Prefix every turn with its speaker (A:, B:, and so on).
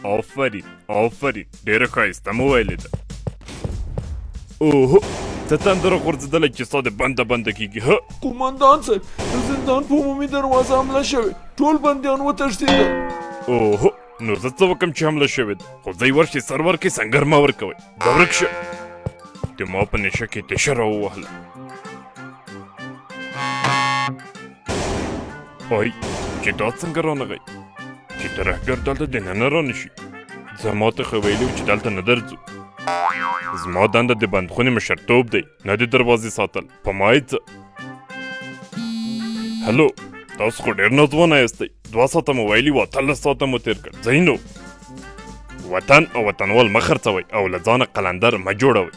A: آفرین آفرین، ډېره ښایسته مو ویلې ده. اوهو، څه تندره غورځېدلی چې ستا د بنده بنده کېږي. هه
B: قومندان صاحب، د زندان په عمومي دروازه حمله شوې، ټول بندیان وتښتېدل.
A: اوهو، نو زه څه وکم چې حمله شوې ده؟ خو ځئ ورشئ، سر ورکئ، سنګر مه ورکوئ. ځه ورک شه. د ما په نشه کې تشه راووهله. آی، چې دا څنګه رانغی؟ چې ترهګر دلته دننه رانشي. زما ته خو ویلي چې دلته نه درځو. زما دنده د بندخونې مشرتوب دی، نه د دروازې ساتل. په ما یې څه؟ هلو، تاسو خو ډېر ناځوانه یاستئ. 2 ساعته مو ویلي و، 18 ساعته مو تېر کړ. ځئ نو، وطن او وطنوال مه خرڅوئ او له ځانه قلندر مه جوړوئ.